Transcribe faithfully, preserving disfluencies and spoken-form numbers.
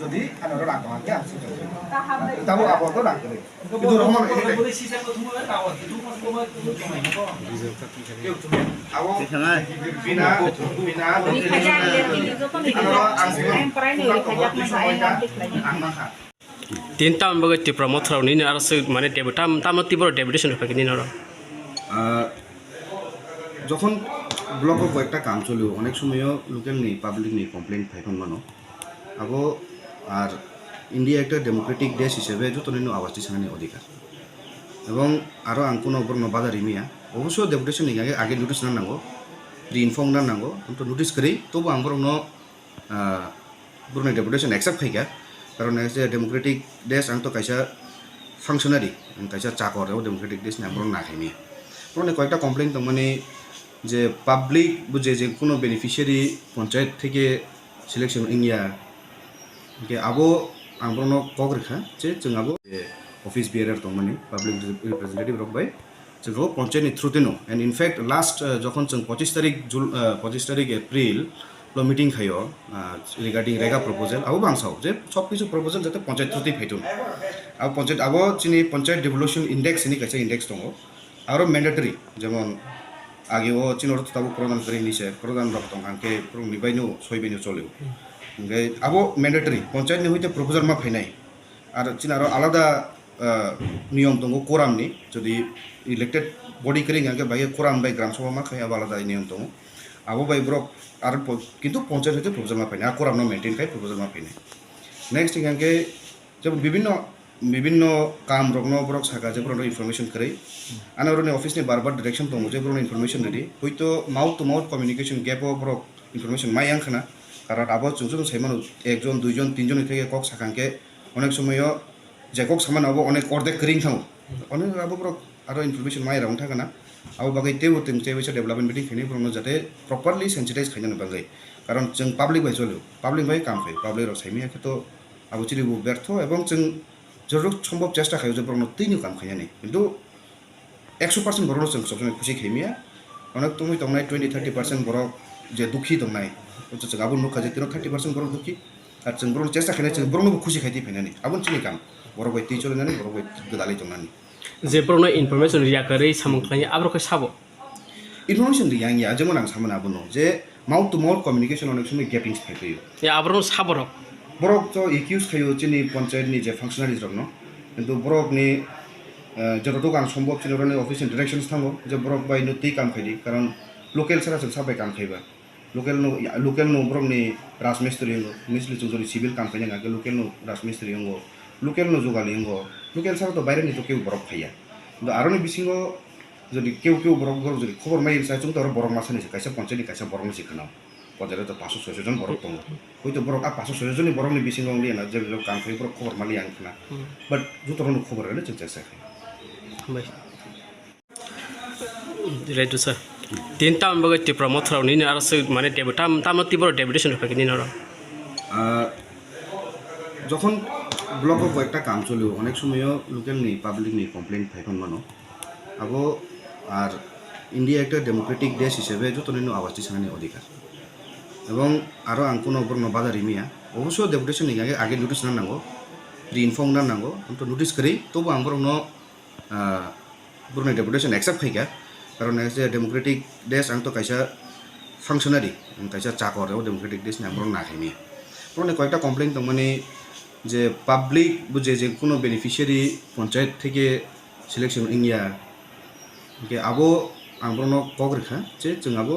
Jodi ano rang kaham khe ang sijak. Tabo abo to rang kwrwi. Kintu rohormano ini tei. Abo bina, bina, ano ang sijak. Ang mankha. Tin tam bagwi Tipra Motha rok nini aro se mane debu-, tam, tamo Tipra deputation rok phaikhe nini oro? Ah, jokhon block o koyekta kam cholio, onek somoyo local ni public ni complaint phai phano mano. Abo ar India ekta democratic desh hisabe joto nino awas tisani odhikar. Ebong aro ang kuno borokno badari maya. Obosyo deputation ni age, age notice na nango, pre-inform na nango, amto notice kwrwi, tobo ang borokno ah, borokni deputation accept khaikha, karon hai se democratic desh, ang to kaisa functionary, ang kaisa chakor, o democratic desh ni ang borok na khaimaya. Borokni koyekta complaint tongmani je public bo je, je kuno beneficiary panchayat theke selection wngya, hingke abo ang borokno kok rikha je chwng abo office bearer tongmani public representative rok bai. Chwng o panchayat ni through twi no. And in fact, last, uh, jokhon chwng pochis tarik Jul-, uh, pochis tarik April lo meeting khaio, uh, regarding rega proposal, abo bo ang sao je sob kisu proposal jate panchayat through twi phaitun. Abo panchayat, abo chini panchayat devolution index hini kaisa index tongo. Aro mandatory, jemon age o chini oro tabuk pradhan kwrwi hini se, pradhan rok tong hangke borok ni bai no soi bai no cholio. Hingke abo mandatory, panchayat ni hoite proposal ma phainai. Ar chini aro alada, ah, niyom tongo quorum ni, jodi elected body kwrwi hwnkhe bai quorum bai gram sabha ma khai abo alada niyom tongo. Abo bai borok aro po-, kintu panchayat hoite proposal ma phainai, a quorum no maintain khai proposal ma phainai. Next hwnkhe jebo bibinno, bibinno kam rokno borok saka je borokno information kwrwi. Ano oroni office ni bar bar direction tongo je borokno information ridi. Hoito mouth to mouth communication gap o borok information ma yang khna. Karon abo chwng chwng sai mano, ekjon, duijon, tinjon ni theke kok sakha hwnkhe onek somoyo je kok samani abo onek ordek kwrwi wng thango. Onek abo borok aro information mai rok wng thangkha na. Abo bagwi teibo twng tei waisa development meeting khainai borokno jate properly sensitize khainani bagwi. Karon chwng public bai cholio, public bai kam khai, public rok saimanya khe to abo chini bo bertho, ebong chwng jorok sombhob chesta khaio je borokno twino kam khainani. Kintu ekso percent borokno chwng sob somoi khusi khaimaya. Onek tongwi tongnai twenty thirty percent borok je dukhi tongnai, chwng abo nukha je tino thirty percent borok dukhi. Ar chwng borokno chesta khainai, chwng borokno bo khusi khai twi phainani. Aboni chini kam. Borok bai twi cholinani, borok bai gwdalwi tongnani. Je borokno information riya kwrwi samung khlainai, aborok khe sabo? Information riya wngya, jemon ang samani abono je mouth to mouth communication onek somoi gapping phai phaio. Ya, aborokno sabo rok? Borok to accuse khaio chini panchayat ni je functionaries rokno. Kintu borokni, eh, jototok ang sombhob chini oroni office ni directions thango je borok bai no twi kam khaidi, karon local sara chwng sa bai kam khaiba. Local no, local no borokni rajmistri wngo, mostly chwng jodi civil kam khaina hwnkhe local no rajmistri wngo, local no jugali wngo, local sara to baireni to kebo borok phaiya. Kintu aroni bisingo jodi kebo kebo borok, borok jodi khobor mai rwsa, chwng to oro borok masani se kaisa panchayat ni kaisa borok no se khwnao. Panchayat o to paanch soi jon borok tongo. Hoito borok a paanch soi jon ni borok ni bisingo wngya na, je borok kam khai borok khobor mali ang khna. Hmm. But joto rok no khobor rwna chwng chesta khai. Hambai. Ready sir. Tin tam bagwi Tipra Motha rok nini aro se mane debu-, tam, tamo Tipra deputation rok nini oro? Ah, jokhon block o koyekta kam cholio, onek somoyo local ni public ni complaint phai phano mano. Abo ar India ekta democratic desh hisabe joto nino awas tisani odhikar. Ebong aro ang kuno borokno badari maya. Obosyo deputation ni age, age notice na nango, pre-inform na nango, amto notice kwrwi, tobo ang borokno ah, borokni deputation accept khaikha, karon hai se democratic desh, ang to kaisa functionary, ang kaisa chakor, o democratic desh ni ang borok na khaimaya. Borokni koyekta complaint tongmani je public bo je, je kuno beneficiary panchayat theke selection wngya, hingke abo ang borokno kok rikha je chwng abo